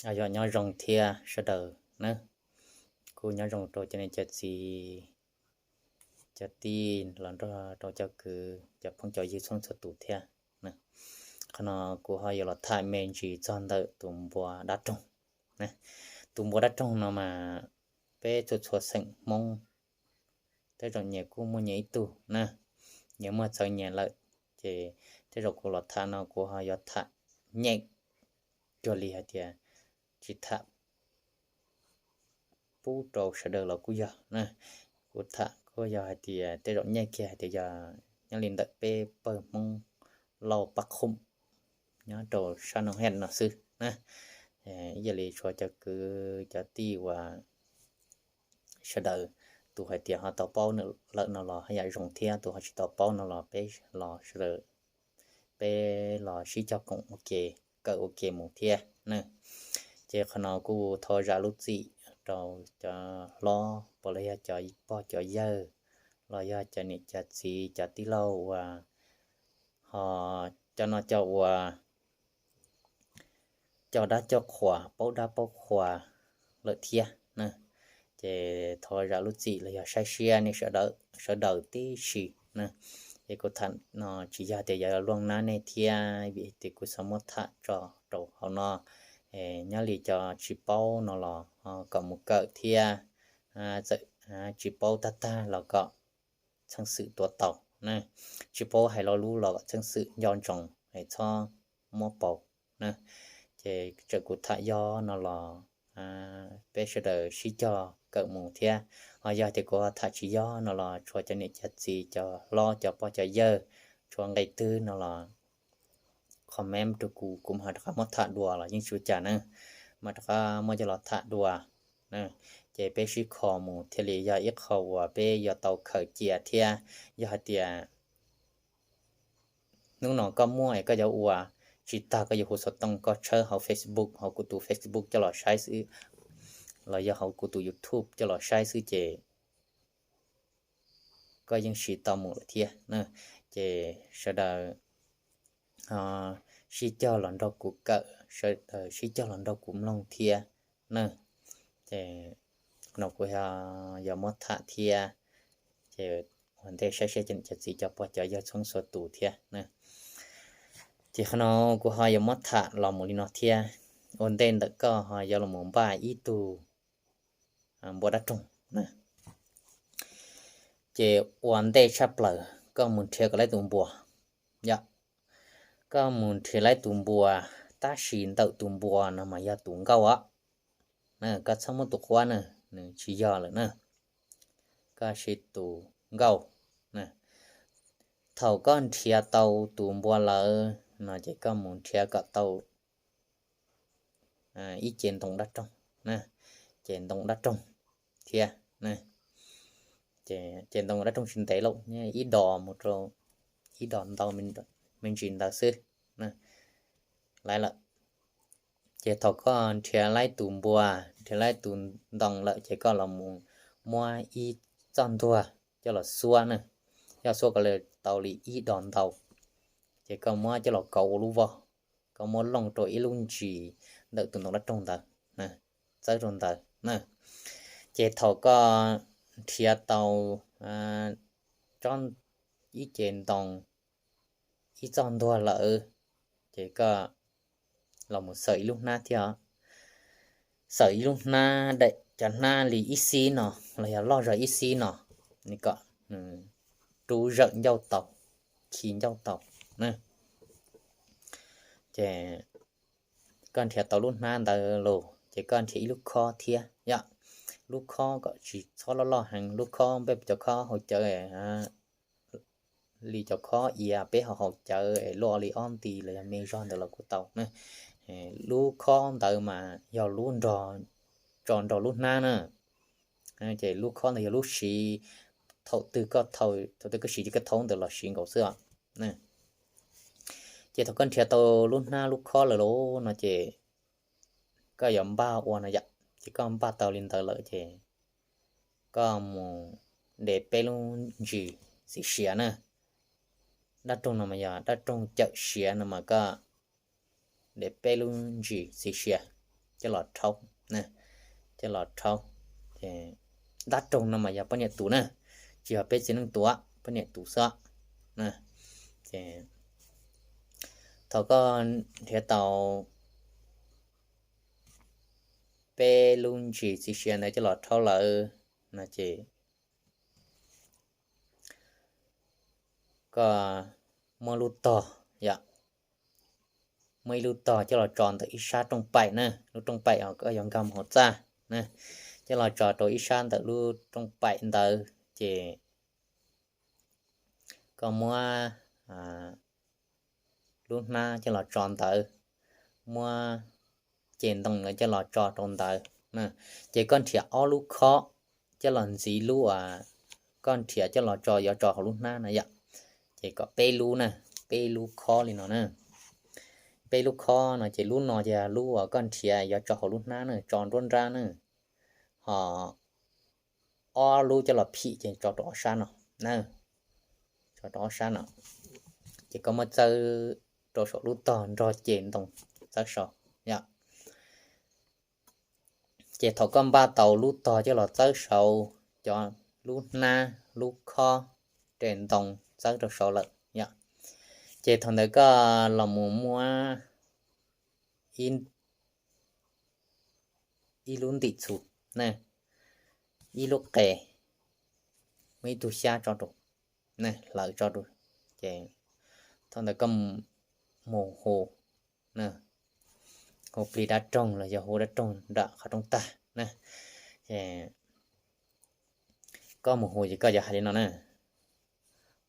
Yog nyob zoo thiab sawv daws na, kuj nyob zoo rau cov niam cov txiv, cov tij los nrog rau cov kwv cov phooj cov ywg txhua txhua tus thiab. Qhov no kuv ho yuav los tham me ntsis txog ntawm tus npua dab roog. Tus npua dab roog no mas peb txhua txhua xeem Hmoob tej zaum nyias kuj muaj nyias ib tug na, nyias muaj txawv nyias lawm. Ces tej zaum kuv los tham no kuv ho yuav tham nyeem cuag li hais tias tsis tham pub rau sawv daws los kuj yog na. Kuv tham kuj yog hais tias tej zaum nyiaj kiag hais tias yog nyob li ntawm peb pawg Hmoob Lauj Paj Qhoom nyob rau sab Noo Hej no xwb na. Ib yam li tshuav cov kwv cov tij uas sawv daws, tus hais tias ho tau paub lawm no los haj yam zoo thiab, tus ho tsis tau paub no los peb los sawv daws peb los sib cog koom ua ke, kawm ua ke mus thiab na. Ces qhov no kuj thov zam lub txim rau cov hlob puas los yog cov pog cov yawg los yog cov niam cov txiv cov tij laug uas ho cov no cov uas coj dab coj qhuas paub dab paub qhuas lawm thiab na. Ces thov zam lub txim los yog saib siab nej sawv daws tib si na. Ces kuv tham no tsis yog tias yuav luag nab nej thiab, vim tias kuv xav muab tham tso rau hauv no. Nyob li cov tsis paub no los kom mus kawm thiab, txawm tsis paub tag tag los kom txheej xwm tuav tau na, tsis paub hais lo lus los kom txheej xwm nco ntsoov es txhob muab pauv na. Ces txawm kuv tham yog no los peb sawv daws sib cog kawm mus thiab. Ho yog tias kuv tham tsis yog no los tshuav cov niam cov txiv cov hlob cov pog cov yawg tshuav nqe twg no los comment rau kuv, kuv mam rov qab muab tham dua los yeej tsis ua cas na, mam rov qab muab coj los tham dua. Ces peb sib kho mus thiaj li yog ib qho uas peb yuav tau khaws cia thiab. Yog hais tias hnub no koj muaj es koj yuav ua tsis tag koj yuav hu xov tooj koj tshawb hauv Facebook, hauv kuv tus Facebook coj los saib xwb, los yog hauv kuv tus YouTube coj los saib xwb ces koj yeej siv tau mus lawm thiab. Ces sawv daws sib cog los nrog kuv kawm, sawv daws sib cog los nrog kuv mloog thiab na. Ces no kuv yog muab tham thiab, ces ua ntej saib seb cov niam cov txiv cov pog cov yawg txhua txhua tus thiab na. Ces qhov no kuv ho yuav muab tham los mus li no thiab. Ua ntej ntawm koj ho yuav los mus npaj ib tug npua dab roog na, ces ua ntej tshaj plaws koj mus nrhiav kom laib tus npua. Yog koj mus nrhiav laib tus npua, tab sis ntawm tus npua no mas yog tus nkauj os. Koj txhob muab tus quab na, nws tsis yog lawm na. Koj siv tus nkauj. Thaum koj nrhiav tau tus npua lawm no ces koj mus nrhiav kom tau ib ce ntoo dab roog, ces ntoo dab roog thiab. Ces ntoo dab roog tsis ntev lauj, ib dos mus rau ib dos ntau me ntsis ntawd xwb. Lawm, ces thaum koj nrhiav laib tus npua, nrhiav laib tus ntoo lawm ces koj los mus muab ib txoj ntuag coj los xuab na, coj xuab kom tau li ib dos ntau, ces koj muab coj los kauv ua lub voj, koj muab looj rau ib lub ntsis ntawm tus ntoo dab roog ntawd, txawb rau ntawd na. Ces thaum koj nrhiav tau ib ce ntoo, ib txoj ntuag lawm, ces koj los mus xaws ib lub hnab thiab os. Xaws ib lub hnab, daim cov hnab li ib xib no los yog loj zog ib xib no, kom rub zawm ncauj tau, khi ncauj tau. Ces koj nrhiav tau lub hnab ntawd los ces koj nrhiav ib lub khob thiab yom. Lub khob kom tsis txhob loj loj heev, lub khob npej cov khob haus cawv li cov khob iav peb ho haus cawv es luaj li ob nti los yog me zog ntawd los kuj tau na. Lub khob ntawd mas yog lub nrog, tso nrog lub hnab na. Ces lub khob ntawd yog lub siv thaum twg koj, thaum twg koj siv ces koj thaub ntawd los siv nkaus xwb os. Ces thaum koj nrhiav tau lub hnab lub khob lawm lauj no ces koj yuav npaj ua no yom. Ces koj npaj tau li ntawd lawm ces koj mus de peb lub ntsis txiv siav na. Dab roog no mas yog dab roog cawm siav no mas koj de peb lub ntsis txiv siav. coj los rhaub, coj los rhaub. Dab roog no mas yog poj niam tus na, tsis yog peb txiv neej tus, poj niam tus xwb. Ces thaum koj nrhiav tau peb lub ntsis txiv siav ntawd coj los rhaub lawm no ces koj muab lub tog, yom, muab ib lub tog coj los tso ntawm ib sab rooj paim na, lub rooj paim koj yuav nkag mus hauv txaj na, coj los tso rau ib sab ntawm lub rooj paim ntawd ces koj muab lub hnab coj los tso ntawd, muab ces ntoo ntawd coj los tso rau ntawd. Ces koj nrhiav ob lub khob coj los ntxiv lub uas koj nrhiav coj los tso yuav tso hauv lub hnab na yom. Ces kom peb lub na, peb lub khob li no na. Peb lub khob no ces lub no yog lub uas koj nrhiav yuav tso hauv lub hnab na, tso nruab nrab na. Ho ob lub coj los phim ces tso rau ob sab no na, tso rau ob sab no. Ces koj muab txawb rau saum lub tog nrog ces ntoo txawb saud yom. Ces thaum koj npaj tau lub tog coj los txawb saud, cov lub hnab, lub khob, ces ntoo txawb rau saud lawm yom. Ces thaum ntawd koj los mus muab ib lub ntim txhuv, ib lub qe, muab ib tug xyab tso rau, hlawv tso rau. Ces thaum ntawd koj mus hu, hu plig dab roog los yog hu dab roog nram qhov rooj tag na. Ces koj mus hu ces koj yuav hais li no na: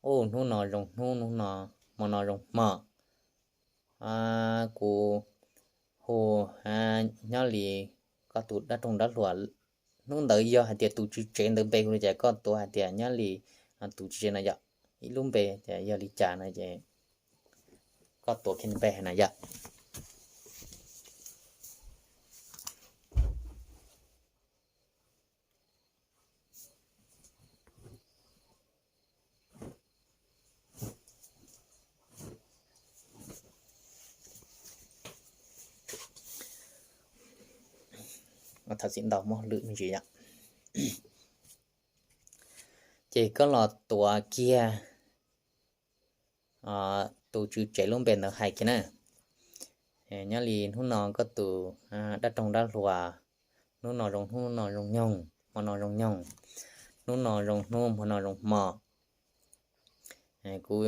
Ub, hnub no zoo hnub, hnub no, hmo no zoo hmo. Kuv hu nyob li koj tus dab roog dab hluas. Hnub ntawd yog hais tias tus tswv tsev ntawd npe hu li cas koj tuav hais tias nyob li tus tswv tsev no yom. Ib lub npe tias yog li cas no ces koj tuav kiag npe hais no yom. Thov txim ntau, muaj lwm me ntsis yom. Ces koj los tuav kiag tus tswv tsev lub npe ntawd hais kiag na. Nyob li hnub no koj tus dab roog dab hluas, hnub no zoo, hnub no zoo nyoog, hmo no zoo nyoog, hnub no zoo hnub, hmo no zoo hmo. Kuv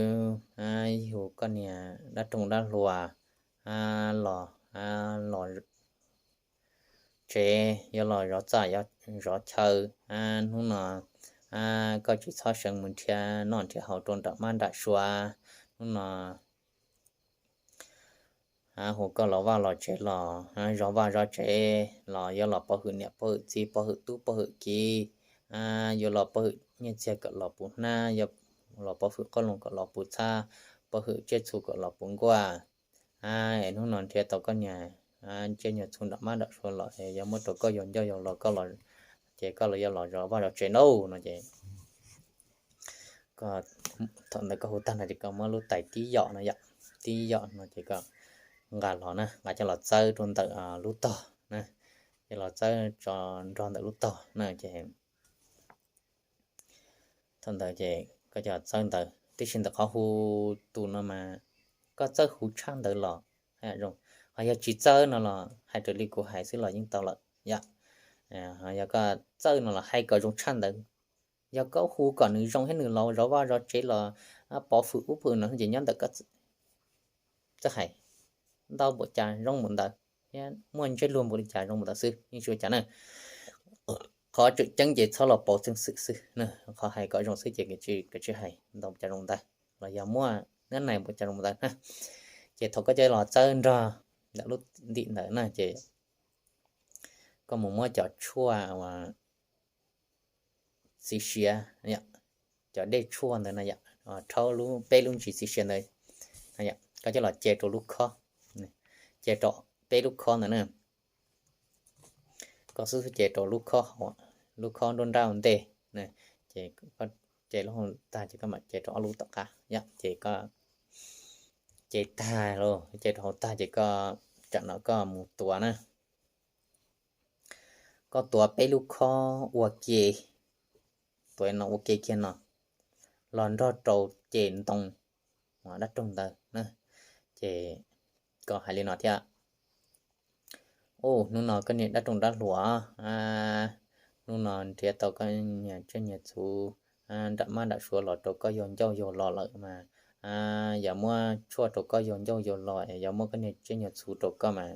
yug koj niag dab roog dab hluas los, los tsev, yuav los zov txaj zov chaw. Hnub no koj tsis txhob seev mus nrhiav noj nrhiav haus rau nram mab nram suav. Hnub no hu koj los vaj los tsev los, zov vaj zov tsev los yuav los pov hwm niam pov hwm txiv, pov hwm tub pov hwm kiv, yuav los pov hwm nyiaj txiag kom los puv hnab, yuav los pov hwm qoob loo kom los puv txhab, pov hwm tsiaj txhu kom los puv nkuaj. Es hnub no nrhiav tau koj niag tsiaj nyuag txhu nram mab nram suav los es yuav muab rau koj yug ncauj yug lo koj los, ces koj los yuav los zov vaj zov tsev na no ces thaum ntawd koj hu tag no ces koj muab lub tais tib yom no yom, tib yom no ces koj nqa los na, nqa coj los txawb rau ntawm lub tog na, coj los txawb tso nrog ntawm lub tog na ces thaum ntawd ces koj coj los txawb ntawd, tiam sis ntawm qhov hu tus no mas koj txawb huv tshaj ntawd los zoo, ho yog tsis txawb no los hais raws li kuv hais xwb los yeej tau lawm yom. Yog koj txawb no los hais kom zoo tshaj ntawd. Yog koj hu kom nws zoo thiab nws los zov vaj zov tsev los pov hwm ub pov hwm no ces nyob ntawm koj txawj hais ntau npaum cas zoo npaum ntawd, thiab muaj ntsej luag npaum li cas zoo npaum ntawd xwb, yeej tsis ua cas na. Qhov tseem ceeb ces txhob los pauv txeej xwm xwb, qhov hais kom zoo xwb ces kav tsij hais ntau npaum cas zoo ntawd, los yog muaj nab nais npaum cas zoo ntawd na. Ces thaum koj coj los txawb nrog ntawm lub ntim ntawd na ces koj mus muab cov tshuaj uas txiv siav, cov dej tshuaj ntawd na yom, rhaub peb lub ntsis txiv siav ntawd, koj coj los ce rau lub khob, ce rau peb lub khob ntawd na. Koj xub xub ce rau lub khob hauv, lub khob nruab nrab ua ntej, ces koj ce lub hauv tag ces koj mam ce rau ob lub tom qab yom, ces koj ce tag lawm, ce rau hauv tag ces koj, tsam no koj mus tuav na. koj tuav peb lub khob ua ke, tuav no ua ke kiag no, los nrog rau ces ntoo dab roog ntawd na. Ces koj hais li no thiab: Ub, hnub no koj niag dab roog dab hluas, hnub no nrhiav tau koj niag tsiaj niag txhu nram mab nram suav los rau koj yug ncauj yug lo lawm mas, yog muab tshuaj rau koj yug ncauj yug lo, yog muab koj niag tsiaj niag txhu rau koj mas,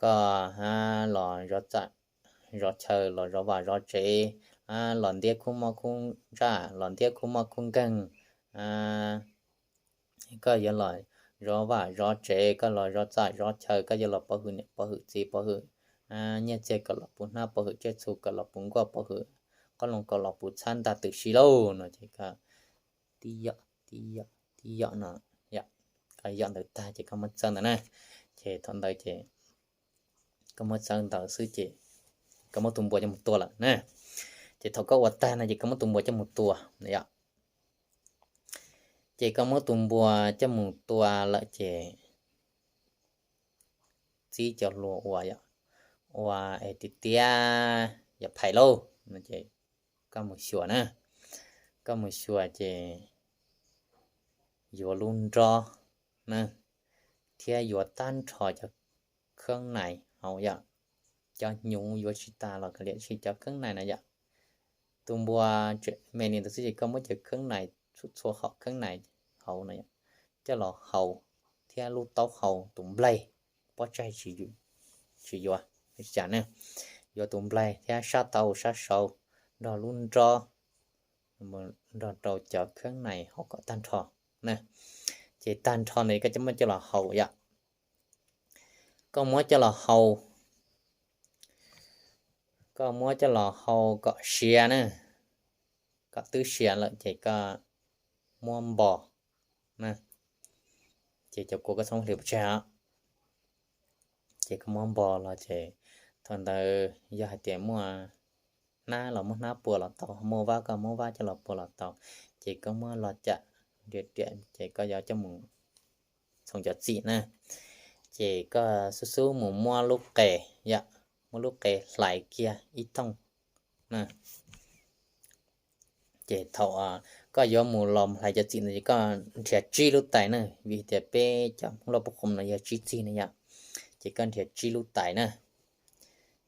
koj los zov txaj zov chaw, los zov vaj zov tsev, los ntiab khub mob khub ntsaj, los ntiab khub mob khub nkeeg. Koj yuav los zov vaj zov tsev, koj los zov txaj zov chaw, koj yuav los pov hwm niam pov hwm txiv, pov hwm nyiaj txiag, kom los puv hnab, pov hwm tsiaj txhu, kom los puv nkuaj, pov hwm qoob loo, kom los puv txhab ntag, twb si lauj no ces koj tib yom tib yom tib yom no, koj yom ntawd tag ces koj muab txawb ntawd na. Ces thaum ntawd ces koj muab txawb ntawd xwb ces koj muab tus npua coj mus tua lawm na. Ces thaum koj ua tag no ces koj muab tus npua coj mus tua yom. Ces koj muab tus npua coj mus tua lawm ces txib cov hluas ua, ua es tiag tiag yog phais lauj no ces koj mus xyuas na. Koj mus xyuas ces yuav lub nrob na, thiab yuav tag nrho cov kheeb nais hauv yom. Cov hnyuv yuav tsis tas los kav liam, sis cov kheeb nais no yom. Tus npua me li ntawd xwb ces koj muab cov kheeb nais, txhua txhua hom kheeb nais hauv no yom, coj los haus, thiab lub taub hau, tus nplaig, pob tsaig tsis yuav, tsis yuav, tsis cas ne. Yuav tus nplaig thiab sab tau sab saud nrog lub nrob, nrog rau cov kheeb nais hauv kom tag nrho na. Ces tag nrho ntawd koj muab coj los haus yom. Koj muab coj los haus, koj muab coj los haus kom siav na, kom twb siav lawm ces koj muab npo na. Ces cov kua koj txhob hliv pov tseg os. Ces koj muab npo los ces thaum ntawd yog hais tias muaj hnab los muab hnab pua los tau, muaj vab koj muab vab coj los pua los tau. Ces koj muab los cam riam riam ces koj yuav coj mus txhoov cov txim na. Ces koj xub xub mus muab lub qe, yom, muab lub qe hlais kiag ib thooj na. Ces thaum koj yuav mus los mus hlais cov txim ntawd ces koj nrhiav tsib lub tais na, vim tias peb cov Hmoob Lauj Pub Qum no yog tsib txig na yom. Ces koj nrhiav tsib lub tais na,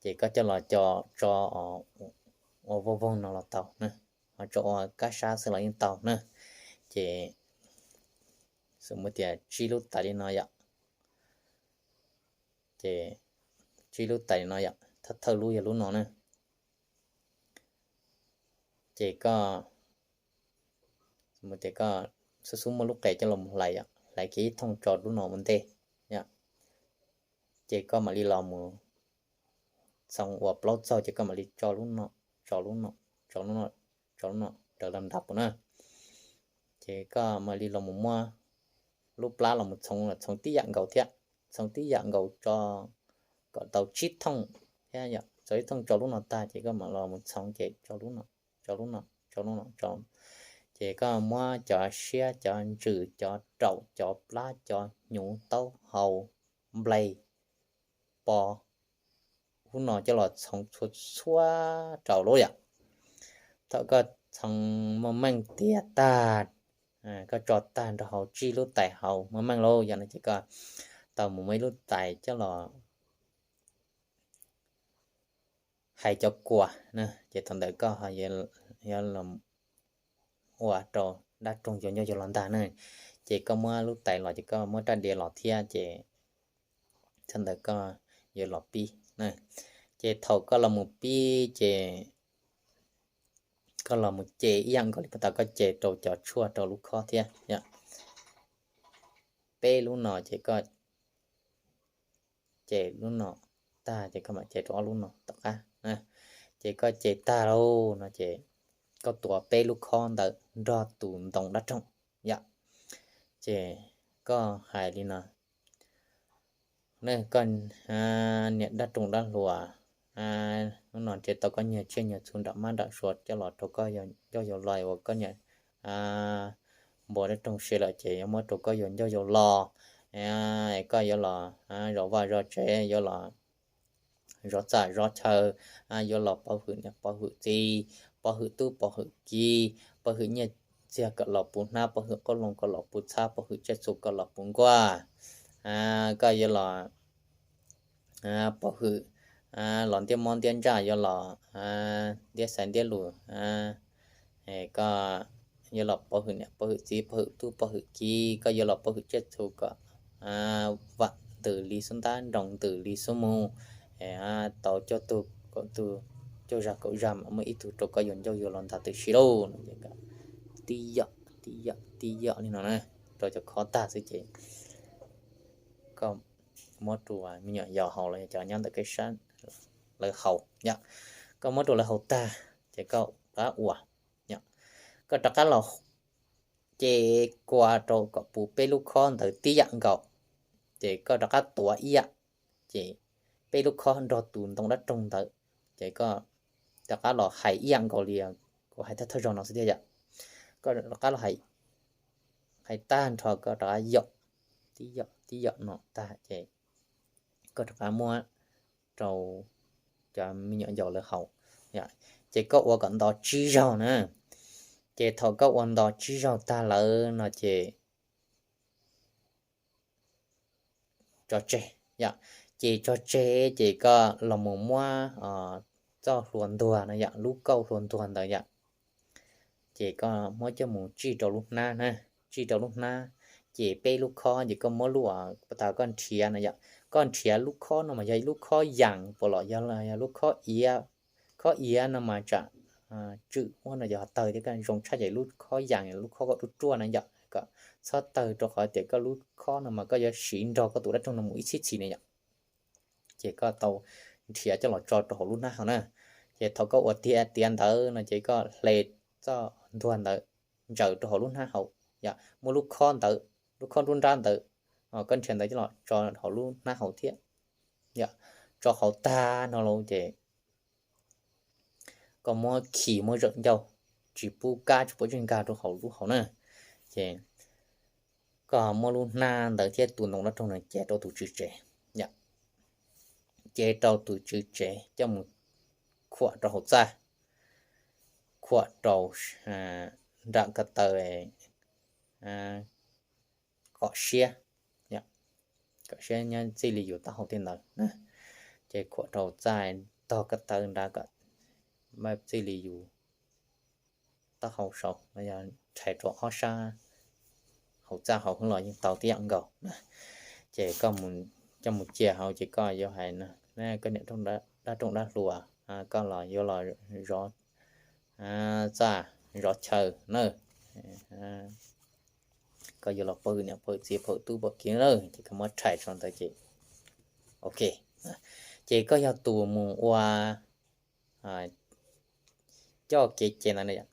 ces koj coj los co tso ua voog voog no los tau na, ho tso ua kab sab xwb los yeej tau na. Ces xws li tias tsib lub tais li no yom, ces tsib lub tais li no yom, thawj thawj lub yog lub no na. Ces koj, xws li tias koj xub xub muab lub qe coj los mus hlais yom, hlais kiag ib thooj tso lub no ua ntej yom. Ces koj mam li los mus txhoov ua plaub txaug ces koj mam li tso lub no, tso lub no, tso lub no, tso lub no raws los nrad pus na. Ces koj mam li los mus muab lub plab los mus txhoov, txhoov tib yam nkaus thiab, txhoov tib yam nkaus tso kom tau tsib thooj thiab yom, txhoov ib thooj tso lub no tag ces koj mam los mus txhoov ces tso lub no, tso lub no, tso lub no, tso. Ces koj muab cov siab, cov ntsws, cov raum, cov plab, cov hnyuv, taub hau, nplaig, pos, lub no coj los txhoov txhua txhua rau lub yom. Thaum koj txhoov muaj meej tiag tag, koj tso tag nrho hauv tsib lub tais hauv muaj meej lawm yom no ces koj tau mus muab ib lub tais coj los hais cov kua na, ces thaum ntawd koj yuav los ua rau dab roog yug ncauj yug lo ntag na. Ces koj muab lub tais los ces koj muab rab diav los thiab ces thaum ntawd koj yuav los pib na. Ces thaum koj los mus pib ces koj los mus ce ib yam nkaus li puag ta koj ce rau cov tshuaj rau lub khob thiab yom. Peb lub no ces koj ce lub no tag ces koj mam ce rau ob lub no tom qab na. Ces koj ce tag lauj no ces koj tuav peb lub khob ntawd nrog tus ntoo dab roog yom. Ces koj hais li no: Nej koj niam dab roog dab hluas, hnub no nrhiav tau koj niag tsiaj niag txhu nram mab nram suav coj los rau koj yug ncauj yug lo uas koj niam npua dab roog siav lawm ces yuav muab rau koj yug ncauj yug lo, es koj yuav los zov vaj zov tsev, yuav los zov txaj zov chaw, yuav los pov hwm niam pov hwm txiv, pov hwm tub pov hwm kiv, pov hwm nyiaj txiag kom los puv hnab, pov hwm qoob loo kom los puv txhab, pov hwm tsiaj txhu kom los puv nkuaj. Koj yuav los pov hwm, los ntiab mob ntiab ntsaj, yuav los ntiab xaiv ntiab lus, koj yuav los pov hwm niam pov hwm txiv, pov hwm tub pov hwm kiv, koj yuav los pov hwm tsiaj txhu kom vam ntws li xub ntab, nroos ntws li xub mus, tau cuaj tug kaum tug, cuaj zag kaum zag mas muaj ib tug rau koj yuav ncauj yuav los ntag tib si lauj. Tib yam, tib yam, tib yam li no na, rau cov khob tag xwb ces koj muab rau me nyuam yaus haus los yog cov nyob ntawm kev sab lawv haus yom. Koj muab rau lawv haus tag ces koj rov qab ua yom. Koj rov qab los ces kua rau kom puv peb lub khob ntawd tib yam nkaus, ces koj rov qab tuav ib yam, ces peb lub khob nrog tus ntoo dab roog ntawd, ces koj rov qab los hais ib yam nkaus li kuv hais thawj thawj zaug no xwb thiab yom. Koj rov qab los hais, hais tag nrho koj rov qab yom, tib yam tib yam no tag ces koj rov qab muab rau cov me nyuam yaus lawv haus. Ces koj ua kom nto tsib zaug na, ces thaum koj ua nto tsib zaug tag lawm no ces tso tseg yom. Ces tso tseg ces koj los mus muab txoj hlua ntuag no yom, lub kauj hlua ntuag ntawd yom, ces koj muab coj mus tsij rau lub hnab na, tsij rau lub hnab, ces peb lub khob ces koj muab lub uas tas koj nrhiav no yom, koj nrhiav lub khob no mas yog ib lub khob yas puas los yog lub khob iav, khob iav no mas tsam tswm muab no yog tawg thiab koj zoo tshaj ces lub khob yas lub khob kom ruaj ruaj na yom, kom txhob tawg rau qhov tias koj lub khob no mas koj yuav siv nrog koj tus dab roog no mus ib txhis txhis na yom. Ces koj tau nrhiav coj los tso rau hauv lub hnab hauv na. Ces thaum koj ua tiav tiav ntawd no ces koj hle txoj ntuag ntawd ntsaws rau hauv lub hnab hauv yom, muab lub khob ntawd, lub khob nruab nrab ntawd, koj nrhiav ntawd coj los tso hauv lub hnab hauv thiab yom. Tso hauv tag no lauj ces koj muab khi muab zawm ncauj, tsis pub kab tsis pub zej nkag rau hauv lub hauv na. Ces koj muab lub hnab ntawd thiab tus ntoo dab roog no cev rau tus tswv tsev, cev rau tus tswv tsev coj mus khuam rau hauv txaj, khuam rau nram ko taw kom siab, kom siab nyob txij li yus taub hau tej ntawd na. Ces khuam rau hauv txaj tog ko taw nrad kom txij li yus taub hau saud los yog rhais rau ob sab hauv txaj hauv los yeej tau tib yam nkaus na. Ces koj coj mus cia hauv ces koj yuav hais, koj niam dab roog dab hluas, koj los yuav los zov txaj zov chaw na, koj yuav los pov hwm niam pov hwm txiv pov hwm tub pov kiv na, ces koj muab rhais rau ntawd ces ok. Ces koj yog tus mus ua coj kev cai ntawd na.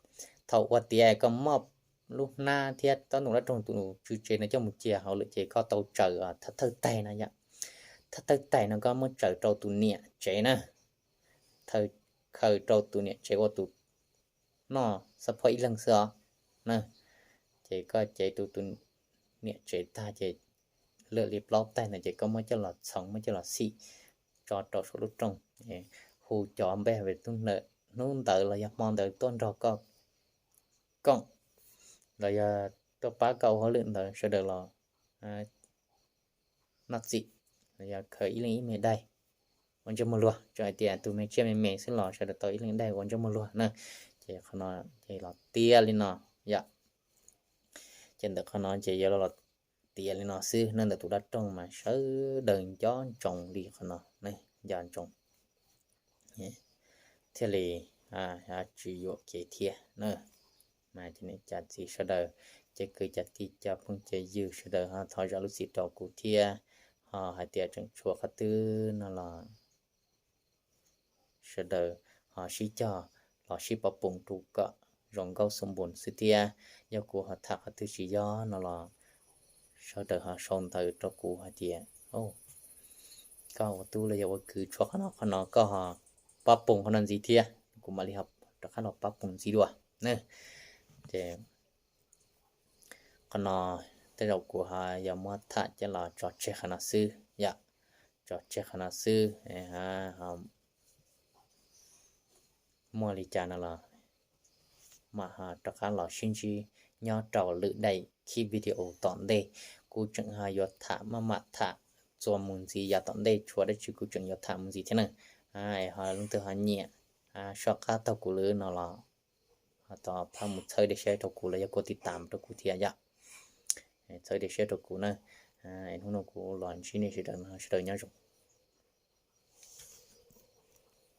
Thaum ua tiav koj muab lub hnab thiab tus ntoo dab roog tus tswv tsev no coj mus cia hauv lawm ces koj tau tsaws thawj thawj tais no yom. Thawj thawj tais no koj muab tsaws rau tus niam tsev na, khaws rau tus niam tsev ua tus noj xab phob ib leeg xwb os na. Ces koj cev tus tus niam tsev tag ces lwm li plaub tais ntawd ces koj muab coj los txhoov muab coj los xim tso rau saum lub rooj, hu cov npe hnub ntawd los yog hmo ntawd tuaj nrog koj koom los yog tuaj pab koj ua hauj lwm ntawd sawv daws los noj txim, los yog khaws ib leeg ib me daim ua ntsej muag luag, tsuas hais tias tus me tsiaj me me xwb los sawv daws tau ib leeg daim ua ntsej muag luag na. Ces qhov no ces los tiav li no yom. Ces ntawm qhov no ces yuav los tiav li no xwb na, ntawm tus dab roog mas sawv daws nco ntsoov li qhov no, nco ntsoov thiaj li tsis yuam kev thiab na. Mas cov niam cov txiv sawv daws, cov kwv cov tij cov phooj cov ywg sawv daws ho thov zam lub txim rau kuv thiab, ho hais tias tseem tshuav qhov twg no los sawv daws ho sib cog los sib pov poos rau kom zoo nkauj xu npus xwb thiab. Yog kuv ho tham qhov twg tsis yog no los sawv daws ho sau ntawv rau kuv hais tias koj ua tub los yog ua kwv tshuav qhov no qhov no koj ho pab poos qhov no ntxiv thiab, kuv mam li ho rov qab los pab poos ntxiv dua. Ces qhov no tej zaum kuv ho yuav muab tham coj los tso tseg qhov no xwb yom. tso tseg qhov no xwb. Muaj li cas no los mam rov qab los sib ntsib nyob rau lwm daim khib video tom ntej. Kuv tseem ho yuav tham maj mam tham txuas mus ntxiv, yav tom ntej tshuav dab tsi kuv tseem yuav tham mus ntxiv thiab na. Es ho leej twg ho nyiam, soj qab taug kuv lawm no los ho tau phaj mus txhawb diav siab rau kuv los yog kuv tiv tam rau kuv thiab yom. Txhawb diav siab rau kuv na. Es hnub no kuv los ntsib nej sawv daws no, sawv daws nyob zoo.